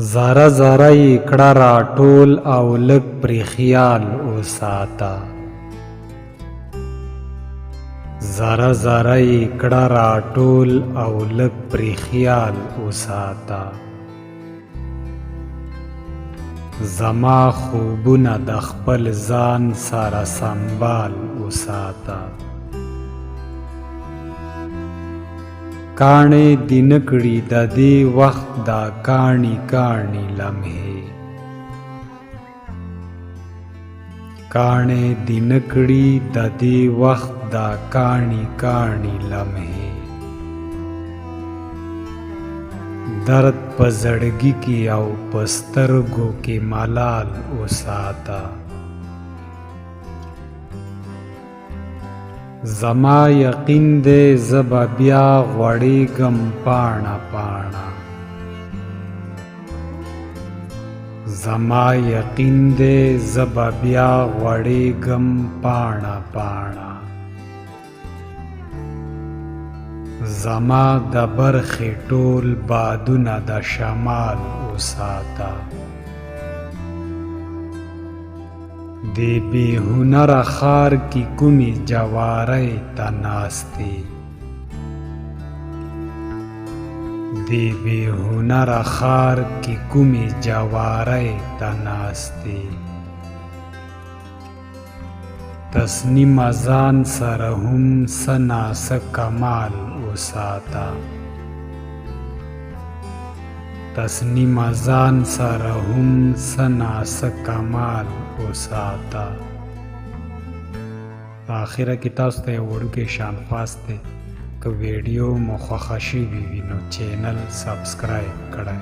ذره ذره یې کړه راټول او لږ پرې خیال وساته. ذره ذره یې کړه راټول او لږ پرې خیال وساته. زما خوبونه د خپل ځان سره سمبال وساته. کاڼې دې نه کړي د دې وخت دا کاڼي کاڼي لمحې. کاڼې دې نه کړي د دې وخت دا کاڼي کاڼي لمحې. درد په زړګي کې او په سترګو کې ملال وساته. زما یقین دی زه به بیا غوړېږم پاڼه پاڼه. زما یقین دی زه به بیا غوړېږم پاڼه پاڼه. زما د برخې ټول بادونه د شمال وساته. دې بې هنره ښار کې کومې جوارۍ ته ناستې. دې بې هنره ښار کې کومې جوارۍ ته ناستې. تسنیمه ځان سره هم څه نا څه کمال وساته. تسنیمه ځان سره هم څه نا څه کمال وساته. په اخره کې تاسو ته یو وړوکی شان خواست دی، که ویډیو مو خوښه شوې وي نو چینل سبسکرایب کړئ.